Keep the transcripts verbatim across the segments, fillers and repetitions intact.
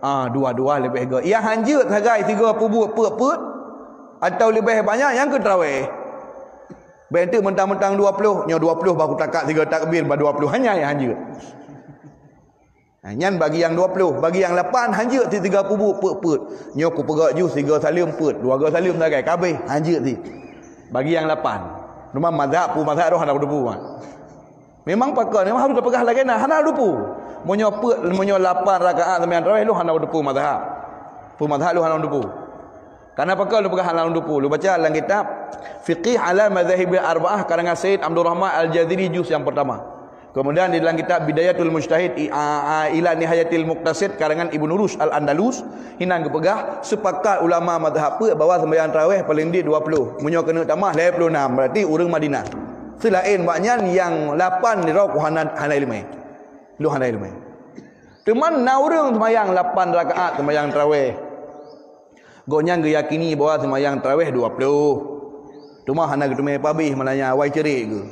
Ah, dua-dua leubeh göt. Nyang hanjeuet sagai sigoe peubuet peuet-peuet, atau leubeh banyak nyang keu traweh. Bèk teuk mentang-mentang dua ploh, nyoe dua ploh bah kutakat sigoe takbir bah dua ploh, hanya nyang hanjeuet. Ha, nyan bagi nyang dua ploh, bagi nyang lapan hanjeuet sigoe peubuet peuet-peuet. Nyoe kupeugöt ju sigoe saleuem peuet, dua goe saleuem sagai, ka abéh, hanjeuet sit. Bagi nyang lapan. Cuma mazhab, peue mazhab roh hana kuteupeu, ha. Memang pakon, memang harôh tapeugah lagèe na, hana teupeu. Meunyoe peuet, meunyoe lapan rakaat seumayang tarawih, lôn hana teupeu mazhab. Peue mazhab lôn hana teupeu. Karena pakon lôn peugah hana teupeu. Lôn baca lam kitab Fiqih ala Madzahibil Arba'ah karangan Sayyid Abdul Rahman Al-Jaziri juz nyang pertama. Kemudian di dalam kitab Bidayatul Mujtahid i-, a-, a-, ila Nihayatil Muqtasid karangan Ibnu Rushd Al-Andalus, hinan geupeugah, sepakat ulama mazhab peuet bahwa sembahyang tarawih paléng dit dua ploh. Meunyoe keuneuk tamah lhèe ploh nam, berarti ureueng Madinah. Seulaén bak nyan nyang lapan nirok hana, hana ileumèe. Lôn hana ileumèe. Teuma na ureueng seumayang lapan rakaat seumayang tarawih. Gobnyan geuyakini bahwa seumayang tarawih dua ploh. Teuma hana geuteumé pabéh malam nyan, awai ceurék geuh.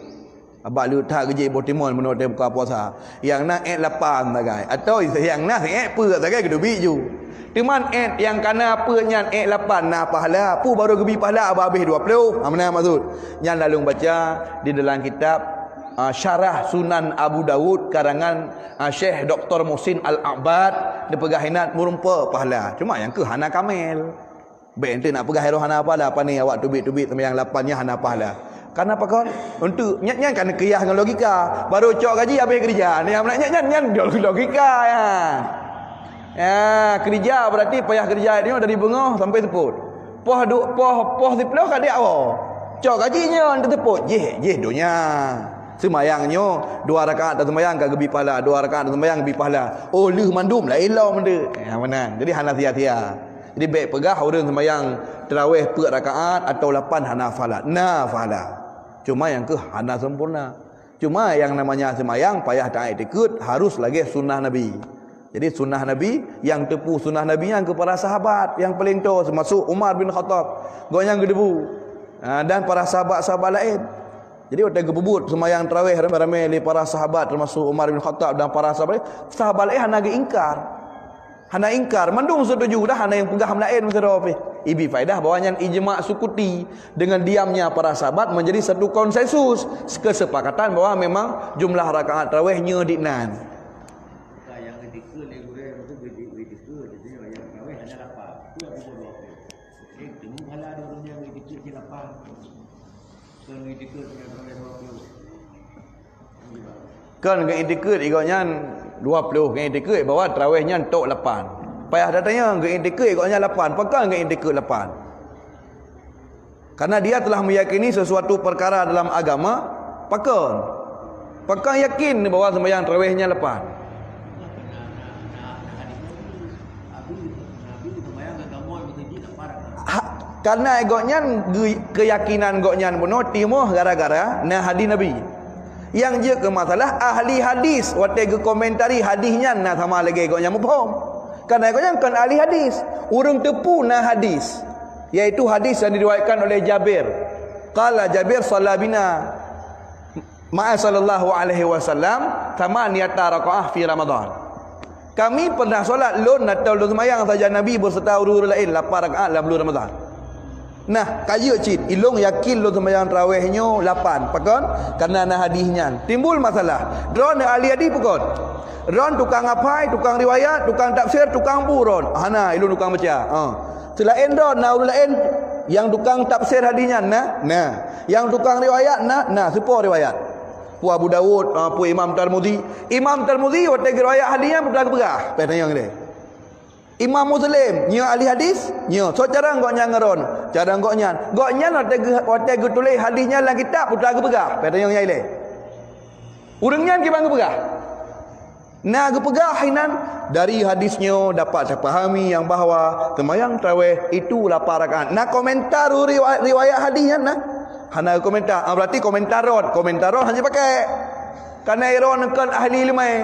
Abak leuet that geujép boh timon meunurot buka puasa. Nyang na èt lapan sagai. Atau nyang na èt peuet sagai geuteubiet ju. Teuma èt nyang kana peuet nyan èt lapan na pahala. Peue barô geubri pahala abak habéh dua ploh. Ha, meunan maksud. Nyan lalu baca di dalam kitab, ah, Syarah Sunan Abu Daud karangan, ah, Syekh Doktor Muhsin Al-Abbad, neupeugah inan meureumpok pahala. Cuma nyang keuh hana kamel. Bèk ente nak peugah roh hana pahala, pane awak teubiet-teubiet seumayang lapan nyan hana pahala. Karena pakon? Untuk nyan, nyan kan keuyah ngon logika. Baru cok gaji habéh keureuja. Nyan, nyan, nyan, nyan logika nyan. Ya, keureuja berarti payah keureuja nyoe dari beungoh sampai seupôt. Poh du-, poh, poh siploh ka diawo. Cok gaji nyoe teupôt. Jih, jih donya. Seumayang nyoe, dua rakaat taseumayang ka geubri pahala, dua rakaat taseumayang geubri pahala. Oh, lheueh mandum laén lom deuh. Ya, meunan. Jadi hana sia-sia. Jadi bèk peugah ureueng seumayang tarawih peuet rakaat atau lapan hana pahala. Na pahala. Cuma nyang keuh hana sempurna. Cuma nyang namanya seumayang payah taiktikeuet harus lagèe sunnah Nabi. Jadi sunnah Nabi, nyang teupeu sunnah Nabi nyan keu para sahabat nyang paleng toe, teumasuk Umar bin Khattab. Gobnyan geuteupeue. Ha, dan para sahabat-sahabat laén. Jadi watèe geupeubuet seumayang tarawih ramé-ramé lé para sahabat, teumasuk Umar bin Khattab dan para sahabat, sahabat laén hana geuingkar. Hana ingkar, mandum setuju dah, hana nyang peugah laén meusidroe pih. Ibi faedah bahwa nyan ijma sukuti. Dengan diamnya para sahabat menjadi satu konsensus, kesepakatan bahwa memang jumlah rakaat tarawih nyoe di nan. Bukan nyang keudikeue lé gurèe, maksud keudikeue, keudikeue, jadi nyang tarawih hanya lapan. Itu yang pukul dua puluh. Jadi, temu kala ada orang yang keudikeue je lapan. Bukan keudikeue yang tarawih dua puluh. Kon geuiktikeuet gobnyan dua ploh, geuiktikeuet bahwa tarawih nyan tok lapan. Payah tatanyong, geuiktikeuet gobnyan lapan. Pakon geuiktikeuet lapan? Karena dia telah meyakini sesuatu perkara dalam agama, pakon? Pakon yakin bahwa sembahyang tarawih nyan lapan? Ha, karena gobnyan geu-, keuyakinan gobnyan bunoe timoh gara-gara na hadis Nabi. Nyang jeuet keu masalah ahli hadis, watèe geukomentari hadis nyan na sama lagèe gobnyan muphom. Karena gobnyan kon ahli hadis. Ureueng teupeu na hadis, yaitu hadis yang diriwayatkan oleh Jabir. Qala Jabir, "Shalla bina ma'a sallallahu alaihi wasallam tsamaniyata raka'ah fi Ramadan." Kami pernah solat lôn atau lôn seumayang sajan Nabi beserta ureueng-ureueng laén lapan rakaat lam buleuen Ramadhan. Nah, ka jeuet cit, ilôn yakin lôn seumayang tarawih nyoe lapan. Pakon? Karena na hadis nyan. Timbul masalah. Droeneuh ahli hadis pakon? Droeneuh tukang apai, tukang riwayat, tukang tafsir, tukang bu droeneuh. Hana, ilôn tukang baca. Ha. Seulaén droeneuh na ureueng laén nyang tukang tafsir hadis nyan na? Na. Nyang tukang riwayat na? Na. Soe po riwayat? Peue Abu Daud, ah, peue Imam Tirmidzi. Imam Tirmidzi watèe geuriwayat hadis nyan peue geupeugah? Payah tanyong lé. Imam Muslim, nyoe ahli hadis? Nyoe. Soe carông gobnyan ngon droeneuh? Carông gobnyan. Gobnyan watèe geu-, watèe geutuléh hadis nyan lam kitab, peue geupeugah? Payah tanyong nyang ilèe. Ureueng nyan kiban geupeugah? Na geupeugah inan, dari hadis nyoe dapat tapahami nyang bahwa seumayang tarawih itu lapan rakaat. Na komentar riwayat, riwayat hadis nyan na? Hana komentar. Ah, berarti komentar droeneuh. Komentar droeneuh hana jipakai. Karena droeneuh kon ahli ileumèe.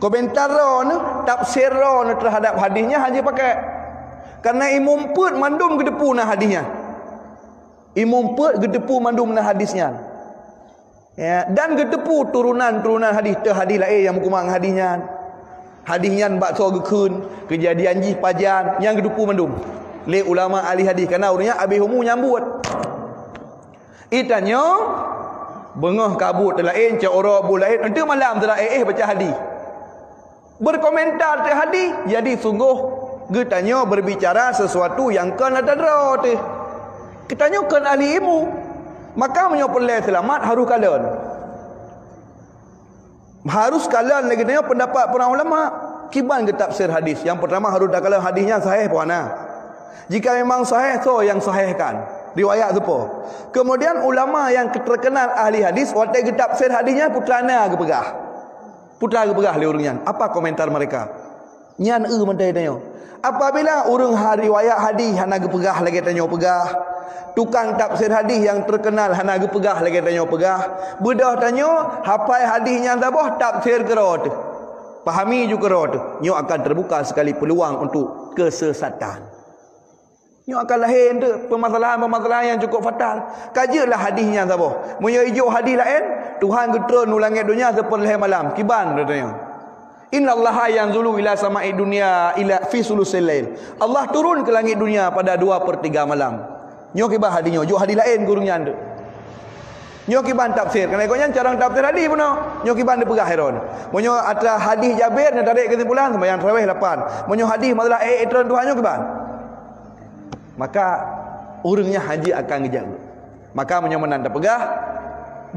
Komentar droeneuh, tafsir droeneuh terhadap hadis nyan hana jipakai. Karena imum peuet mandum geuteupeue na hadis nyan. Imum peuet geuteupeue mandum na hadis nyan. Ya, dan geuteupeue turunan-turunan hadis, teuh hadis laén nyang meukumat ngon hadis nyan. Hadis nyan bak soe geukheun, keujadian jih pajan, nyang geuteupeue mandum lé ulama ahli hadis, karena ureuëng nyan habéh umu nyang buet. Itanyoe beungoh kabut teulaén, cok uroe bu laén, enteuk malam teulaén éh baca hadis. Berkomentar teuhadis, jadi sungguh geutanyoe berbicara sesuatu nyang kon ata droe teuh. Geutanyoe kon ahli ilmu. Maka meunyoe peureulée seulamat harus kalon. Harus kalon lagée tanyoe pendapat para ulama. Kiban geutafsir hadis. Yang pertama harus takalon hadis nyan sahih peue hana. Jika memang sahih, soe nyang sahihkan? Riwayat soe po? Kemudian ulama yang terkenal ahli hadis, watée geutafsir hadis nyan peue teuma na geupeugah. Peue teuma geupeugah lé ureuëng nyan? Apa komentar mereka? Nyan eu mantong tanyoe. Apabila ureuëng ha-, riwayat hadis hana geupeugah lagée tanyoe peugah, tukang tafsir hadis nyang terkenal hana geupeugah lagée tanyoe peugah, beudôh tanyoe hapai hadis nyan saboh tafsir keudroe teuh. Pahami ju keudroe teuh. Nyoe akan terbuka sekali peluang untuk kesesatan. Nyoe akan lahé enteuk permasalahan-permasalahan nyang cukup fatal. Ka jeuet lah hadis nyan saboh. Meunyoe ijok hadis laén, Tuhan geutreun u langét donya sipeurlhée malam. Kiban, katanya. Innallaha yanzulu ila sama'i dunya ila fi sulusil lail. Allah turun ke langit dunia pada dua per tiga malam. Nyoe kiban hadis nyoe, jok hadis laén gureueng nyan tu. Nyoe kiban tafsir. Karena ikut nyan cara tafsir hadis bunoe. Nyoe kiban dipeugah Heron. Meunyoe atra hadis Jabir nyang tarék kesimpulan sembahyang tarawih lapan. Meunyoe hadis masalah ék treun Tuhan nyoe kiban. Maka ureuëng nyan hana akan geujak. Maka meunyoe meunan tapeugah,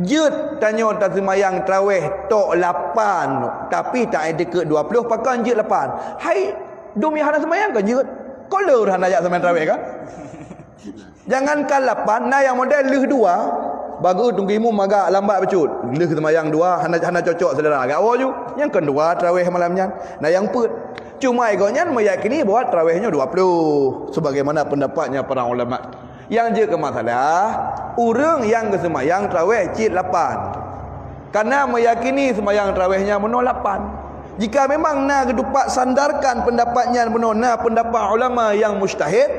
jeuet tanyoe taseumayang tarawih tok lapan, tapi ta-, dikeue dua puluh pakon jeuet lapan. Hai, dum nyang hana seumayang kan jeuet. Kon le ureuëng hana jak seumayang tarawih kan? Jangankan lapan, na nyang model lheueh dua, bagus tunggu imum agak lambat bacut. Lheueh seumayang dua, hana, hana cocok selera. Agak woe ju, nyang kon dua tarawih malam nyan. Na nyang peuet. Cuma gobnyan meyakini bahwa tarawih nyoe dua puluh, sebagaimana pendapatnya para ulama. Nyang jeuet keu masalah, ureuëng nyang geuseumayang tarawih cit lapan. Karena meyakini seumayang tarawih nyan bunoe lapan. Jika memang na geutupat sandarkan pendapat nyan bunoe na pendapat ulama nyang mujtahid,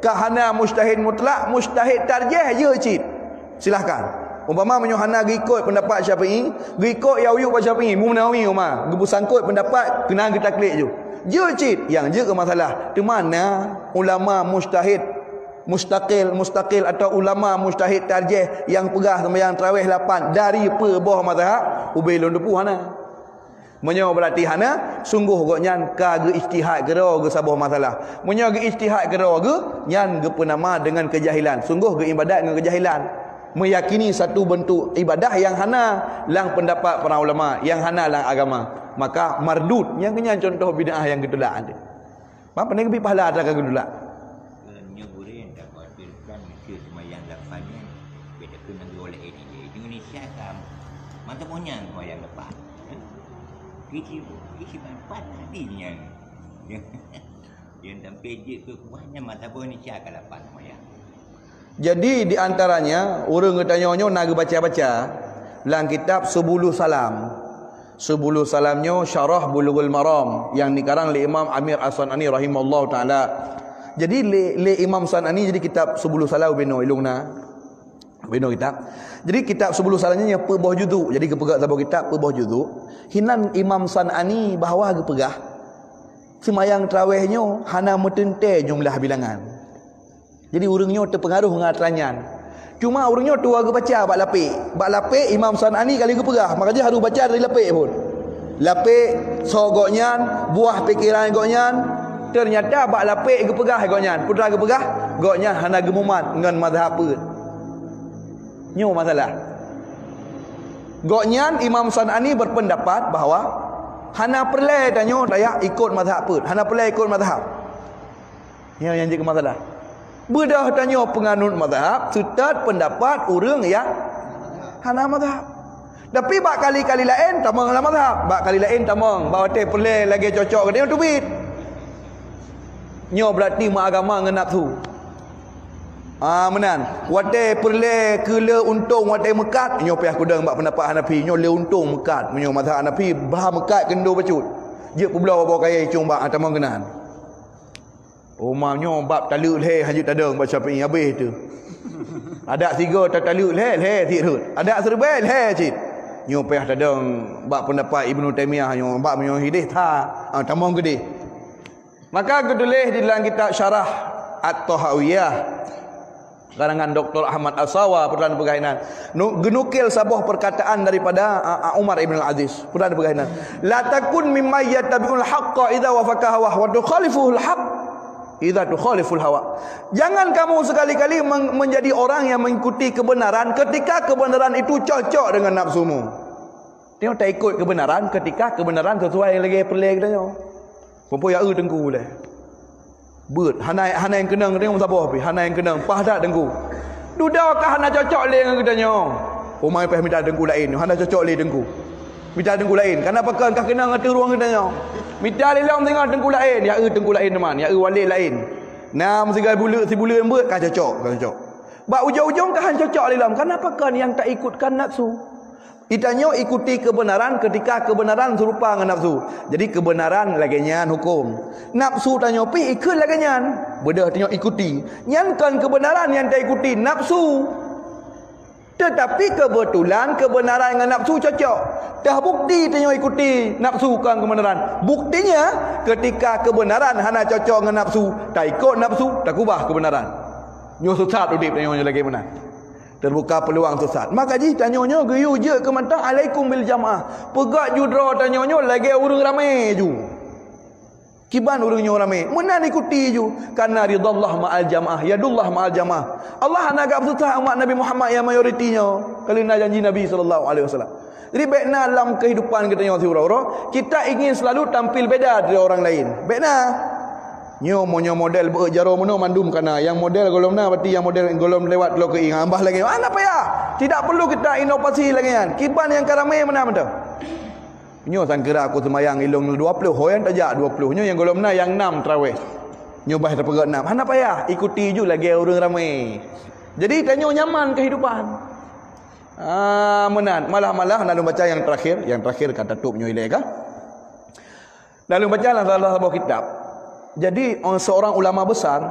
ka hana mujtahid mutlak, mujtahid tarjih jeuet cit. Silahkan. Umpama meunyoe hana geuikot pendapat Syafi'i, geuikot nyang uyuek bak Syafi'i, Imam Nawawi umpama, geupeusangkot pendapat keunan geutaklid ju. Jeuet cit, nyang jeuet keu masalah. Teuma na ulama mujtahid mustaqil, mustaqil atau ulama mujtahid tarjih nyang peugah seumayang tarawih lapan dari peuboh mazhab, ubé lôn teupeu hana. Meunyoe berarti hana, sungguh gobnyan ka geuijtihad keudroe geuh saboh masalah. Meunyoe geuijtihad keudroe geuh, nyan geupeunama deungon keujahilan. Sungguh geuibadat ngon keujahilan. Meyakini satu bentuk ibadah nyang hana lam pendapat para ulama, nyang hana lam agama, maka mardud. Nyang keu nyan contoh bid'ah nyang geutulak. Mak pandai keubiet pahala atra ka geutulak. Nyoe gurée dak khawatirkan miseue seumayang lapan nyan, beda keu nanggroe laén di Indonesia ka mantong nyan seumayang lapan. Kisi, kisi ban pat hadis nyan. Yang sampai jeuet keu kuah nyan mata boh Indonesia ka lapan seumayang. Jadi di antaranya ureuëng geutanyoe nyoe na geubaca-baca lam kitab Subulus Salam. Subulus Salam nyoe syarah Bulughul Maram yang dikarang lé Imam Amir As-San'ani rahimahullahu taala. Jadi lé, lé Imam San'ani jadi kitab Subulus Salam binoe ilung na. Binoe kitab. Jadi kitab Subulus Salam nyoe peuet boh juzuk. Jadi geupeugah saboh kitab peuet boh juzuk. Hinan Imam San'ani bahwa geupeugah seumayang tarawih nyoe hana meuteuntée jumlah bilangan. Jadi ureuëng nyoe teupeungaruh ngon atra nyan. Cuma ureuëng nyoe tuha geubaca bak lapék. Bak lapék Imam San'ani ka lheueh geupeugah, maka jih harôh baca dari lapék phon. Lapék, soe gobnyan, buah pikeran gobnyan. Teunyata bak lapék geupeugah gobnyan. Peue teuma geupeugah, gobnyan hana geumumat ngon mazhab peuet. Nyoe masalah. Gobnyan Imam San'ani berpendapat bahwa hana peureulée tanyoe tajak ikot mazhab peuet, hana peureulée ikot mazhab. Nyoe nyang jeuet keu masalah. Beudôh tanyoe peunganut mazhab seutôt pendapat ureuëng nyang hana mazhab. Tapi bak kali-kali laén tamong lam mazhab, bak kali laén tamong bak watée peureulée lagée cocok geutanyoe teubiet. Nyoe berarti meuagama ngon nafsu. Ah, meunan. Watée peureulée keu le untông watée meukat, nyoe payah kudong bak pendapat Hanafi, nyoe le untông meukat. Meunyoe mazhab Hanafi bah meukat keundo bacut. Jeuet peubloe babah kayée cong bak tamong keunan. Uma nyoe bab taleuek lhée hana jeuet tadong bak Syafi'i habéh teuh. Adak sigoe tataleuek lhée, lhée cit rhot. Adak siribée lhée cit. Nyoe payah tadong bak pendapat Ibnu Taimiyah nyoe, bak meunyoe hideh tha, ah, tamong geudeh. Maka geutuléh di dalam kitab Syarah At-Tahawiyah, karangan Doktor Ahmad Asawa, peue tan peugah inan. Nu-, geunukil saboh perkataan daripada, ah, ah, Umar Ibn Al-Aziz, peue tan peugah inan. "La takun mimman yattabi'ul haqqa idza wafaqa hawah wa tukhalifuhul haq idza tukhaliful hawa." Jangan kamu sekali-kali men-, menjadi orang yang mengikuti kebenaran ketika kebenaran itu cocok dengan nafsumu. Tengok, taikut kebenaran ketika kebenaran sesuai lagée peureulée geutanyoe. Peue-peue ya eu teungku lé. Beuet, hana, hana nyang keunong, tengok saboh pih, hana nyang keunong, paih that teungku. Dudoe ka hana cocok lé ngon geutanyoe. Umai payah mita teungku laén, hana cocok lé teungku. Mita teungku laén, kana pakon ka keunong ateueh rueng geutanyoe. Mita lé lom singoh teungku laén, ya eu teungku laén teuma, ya eu walid laén. Na meusigoe buleuen, sibuleuen beuet ka cocok, ka cocok. Bak ujong-ujong ka han cocok lé lom, kana pakon nyang taikutkan nafsu. Geutanyoe ikuti kebenaran ketika kebenaran serupa ngon nafsu. Jadi kebenaran lagée nyan huköm. Nafsu tanyoe pih ikheun lagée nyan. Beudôh tanyoe ikuti. Nyan kon kebenaran nyang taikuti, nafsu. Tetapi kebetulan kebenaran ngon nafsu cocok. Teubukti tanyoe ikuti nafsu kon kebenaran. Buktinya, ketika kebenaran hana cocok ngon nafsu, taikot nafsu, takubah kebenaran. Nyoe sesat udeb tanyoe nyoe lagée meunan. Teubuka peuluang sesat. Maka jih tanyoe nyoe geuyue jeuet keu mantong alaikum bil jamaah. Peugah ju droe tanyoe nyoe lagée ureuëng ramé ju. Kiban ureuëng nyoe ramé, meunan ikuti ju. Karena ridallah ma'al jamaah, yadullah ma'al jamaah. Allah hana geupeusisah umat Nabi Muhammad nyang mayoriti nyoe, ka lheueh na janji Nabi sallallahu alaihi wasallam. Jadi bék na lam keuhidupan geutanyoe siuroe-uroe, kita ingin selalu tampil beda dari orang lain. Bék na. Nyoe meunyoe model beuet jaroe meunoe mandum kana. Nyang model gohlom na, berarti nyang model gohlom lewat lom keu ingat ambah lagée nyoe. Hana payah. Tidak perlu kita inovasi lagée nyan. Kiban nyang ka ramé meunan mantong. Nyoe sangkira aku seumayang ilong dua puluh, ho nyang tajak dua puluh. Nyoe nyang gohlom na nyang nam traweh. Nyoe bah tapeugah nam. Hana payah, ikuti ju lagée ureuëng ramé. Jadi tanyoe nyaman kehidupan. Ah, meunan. Malah-malah lalu baca nyang terakhir, nyang terakhir ka tatôb nyoe ilée ka. Lalu baca lah salah saboh kitab. Jadi, oh, seorang ulama besar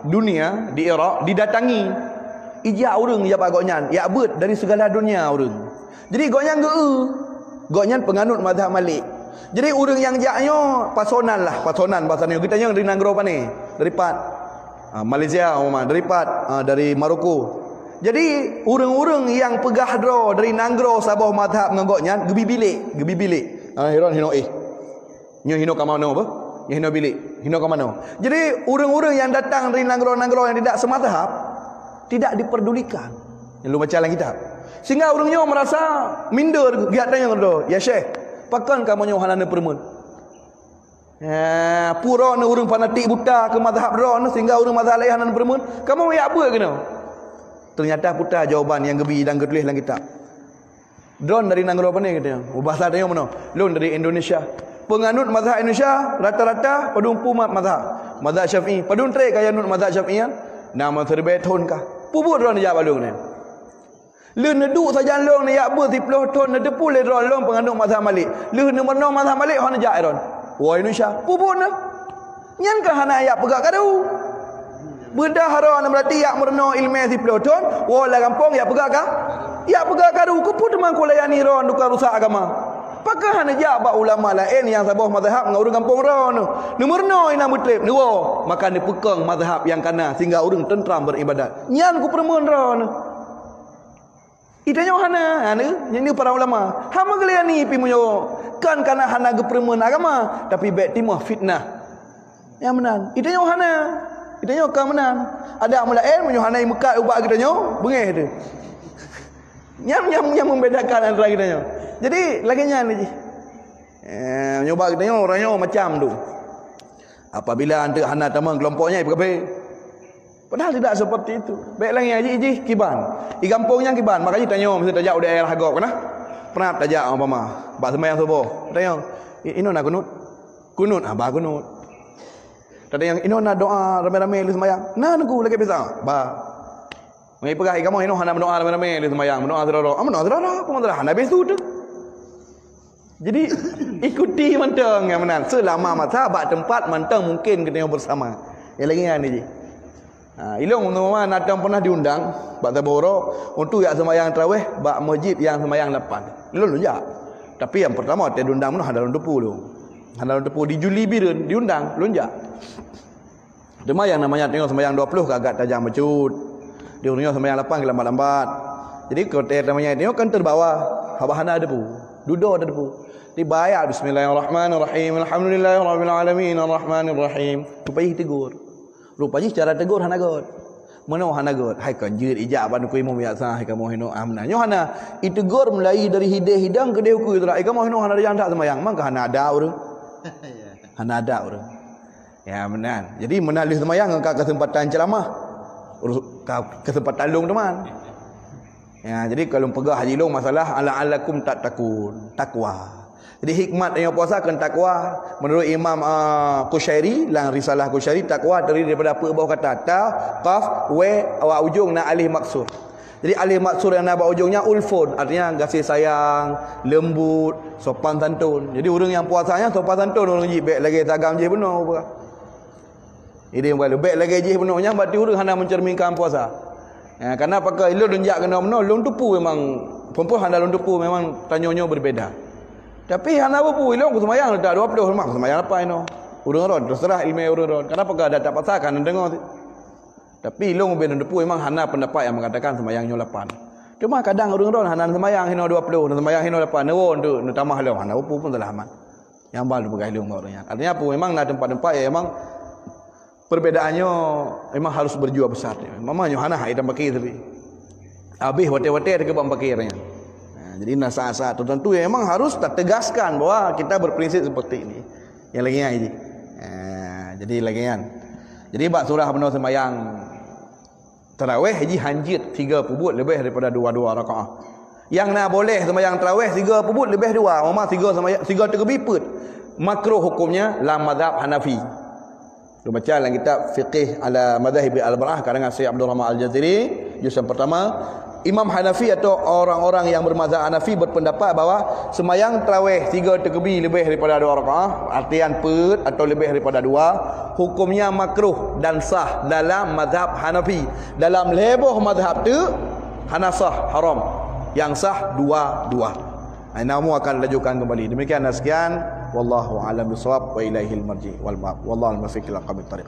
dunia di Iraq didatangi. Ijak ureuëng ijak bak gobnyan, yak beuet dari segala dunia ureuëng. Jadi gobnyan geu-eu, gobnyan penganut mazhab Malik. Jadi ureuëng nyang jak nyoe pasonan lah, pasonan bahasa nyoe. Geutanyoe dari nanggroe pane? Dari pat? Ha, Malaysia umpama, dari pat? Ha, dari Maroko. Jadi ureuëng-ureuëng nyang peugah droe dari nanggroe saboh mazhab ngon gobnyan geubi bilék, geubi bilék. Ha, hiron hinoe. Nyoe hinoe ka manoe beuh? Nyoe hinoe bilék, hinoe ka manoe. Jadi ureuëng-ureuëng nyang datang dari nanggroe-nanggroe nyang tidak semazhab tidak diperdulikan. Nyang lôn baca lam kitab. Sehingga ureuëng nyoe merasa minder geuh tanyong droe, "Ya Syekh, pakon kamoe nyoe hana neupeureumeun?" Ya, pura neu ureuëng fanatik buta keu mazhab droe neu sehingga ureuëng mazhab laén hana neupeureumeun. Kamoe yak beuet keunoe. Ternyata puta jawaban nyang geubi dan geutuléh lam kitab. Droen dari nanggroe pane geutanyoe? Bahasa tanyoe meunoe, lôn dari Indonesia. Penganut mazhab Indonesia rata-rata padum peuet mazhab. Mazhab Syafi'i, padum treb ka anut mazhab Syafi'i nyan? Nama seribai thon kah? Peue buet droen jak bak lôn nyan? Lheueh neuduek sajan lôn neujak beuet siplôh thon neuteupeue lé droen lôn penganut mazhab Malik. Lheueh neumeurunoe mazhab Malik hana jak droen. Woe Indonesia, peue buet neu? Nyan keuh hana yak peugah karu. Beudah droe neu, berarti yak meurunoe ileumèe siplôh thon, woe lam gampông yak peugah ka, yak peugah karu. Keupeue teuma kulayani droe dukon rusak agama? Pakon hana jak bak ulama laén nyang saboh mazhab ngon ureuëng gampông droe neu? Neumeurunoe inan beutreb neuwoe, maka neupeukong mazhab nyang kana sehingga ureuëng teuntram beuribadat. Nyan kupeureumeun droe neu. Geutanyoe hana, ha, neu, nyan neu para ulama. Hana geulayani pih meunyoe kan kana hana geupeureumeun agama, tapi bék timoh fitnah. Nyang meunan. Geutanyoe hana. Geutanyoe ka meunan. Adak meulaén meunyoe hana imeukat ubak geutanyoe, beungéh teuh. Nyang, nyang, nyang membedakan antara geutanyoe. Jadi lagée nyan jih. Eh, meunyoe bak geutanyoe ureuëng nyoe macam tu. Apabila anteuk hana tamong keulompok nyan, ipeukaphé. Padahal tidak seperti itu. Bék lagée nyan jih, jih kiban. Di gampông nyan kiban. Makajih tanyoe, miseu tajak u daerah gob kana. Pernah tajak umpama bak seumayang suboh. Tanyoe, "I-, inoe na kunut?" "Kunut, ah, ba kunut." Tatanyong, "Inoe na doa ramé-ramé lheueh seumayang?" "Na, Teungku, lagée biasa." Ba. Meupeugah, "Ih, kamoe inoe hana meudoa ramé-ramé lheueh seumayang, meudoa sidroe-droe." "Ah, meudoa sidroe-droe, peue masalah? Hana habéh su teuh." Jadi, ikuti mantong nyang meunan. Seulama masa bak teumpat mantong mungkin geutanyoe beusama. Nyang lagée nyan jih. Ha, ilong umpama na tang pernah diundang bak saboh uroe untuk jak seumayang tarawih bak masjid nyang seumayang lapan. Ilong lôn jak. Tapi nyang pertama watèe diundang meunoe hana lôn teupeu lôn. Hana lôn teupeu di Juli Bireuen diundang, lôn jak. Teuma nyang namanya tanyoe seumayang dua puluh ka agak tajam bacut. Di ureueng nyoe seumayang lapan ka lambat-lambat. Jadi, keu watèe seumayang tanyoe kan terbawa, haba hana teupeu. Dudoe teupeu. Di bayat, "Bismillahirrahmanirrahim. Alhamdulillahirabbil alamin, arrahmanirrahim." Rupa jih tegur. Rupa jih cara tegur hana göt. Meunoe hana göt. Hai kon jeuet ijak bak Teungku Imum biasa, hai kamoe hinoe amna. Nyoe hana. Itegur mulai dari hideh hidang keudeh ukeue teurak. Hai kamoe hinoe hana tajak that seumayang. Mangka hana ada ureueng. Hana ada ureueng. Ya, meunan. Jadi, meunan lheueh seumayang ka kesempatan ceramah. Urus-, ka kesempatan lôn teuma. Ya, jadi kalau peugah haji lôn masalah la'allakum tattaqun, takwa. Jadi hikmat nyang puasa kan takwa. Menurut Imam, ah, Qusyairi, lam Risalah Qusyairi, takwa terdiri daripada peuet boh kata, ta, qaf, wa, awak ujong na alif maksur. Jadi alif maksur nyang na bak ujong nyan ulfun, artinya kasih sayang, lembut, sopan santun. Jadi ureueng nyang puasa nyan sopan santun ureueng jih, bèk lagèe tagam jih bunoe. Jadi bèk lagèe jih bunoe nyan berarti ureueng hana mencerminkan puasa. Ya, karena pakon ilôn lôn jak keunoe bunoe, lôn teupeu memang, phôn-phôn hana lôn teupeu memang tanyoe nyoe berbeda. Tapi hana peue-peue, ilôn kuseumayang leutak dua puluh, memang kuseumayang lapan inoe. Ureueng ron, terserah ileumèe ureueng ron. Karena pakon adak pasar kan deungoe. Tapi ilôn ubé lôn teupeu memang hana pendapat nyang mengatakan seumayang nyoe lapan. Cuma kadang ureueng ron hana seumayang hinoe dua puluh, seumayang hinoe lapan, neuwoe untuk neutamah lom, hana peue-peue pun salah amat. Nyang ban peugah ilôn bak ureueng nyan. Artinya apa? Memang na tempat-tempat yang memang perbedaan nyoe memang harus berjiwa besar. Memang nyoe hana hai dan pakai tapi. Habéh watèe-watèe teukeubang pakai nyan. Ha, jadi na saat-saat tertentu yang memang harus tategaskan bahwa kita berprinsip seperti ini. Yang lagi nyan ini. Ha, jadi lagi nyan. Jadi bak surah bunoe seumayang tarawih jih hanjeuet sigoe peubuet leubeh daripada dua-dua rakaat. Nyang na boleh seumayang tarawih sigoe peubuet leubeh dua, umpama sigoe seumayang, sigoe teukeubie peuet. Makruh hukumnya lam mazhab Hanafi. Dibaca dalam kitab Fiqih ala Madzahibil Arba'ah karangan Syekh Abdul Rahman Al-Jaziri, juz yang pertama. Imam Hanafi atau orang-orang yang bermazhab Hanafi berpendapat bahwa seumayang tarawih sigoe teukeubie leubeh daripada dua rakaat, artian peuet atau leubeh daripada dua, hukumnya makruh dan sah dalam mazhab Hanafi. Dalam lhèe boh mazhab teuk hana sah, haram. Yang sah dua-dua. Namun akan dilanjutkan kembali. Demikian dan sekian. Wallahu a'lam bishawab wa ilaihil marji wal ma'ab. Wallahul muwaffiq ila aqwamit thariq.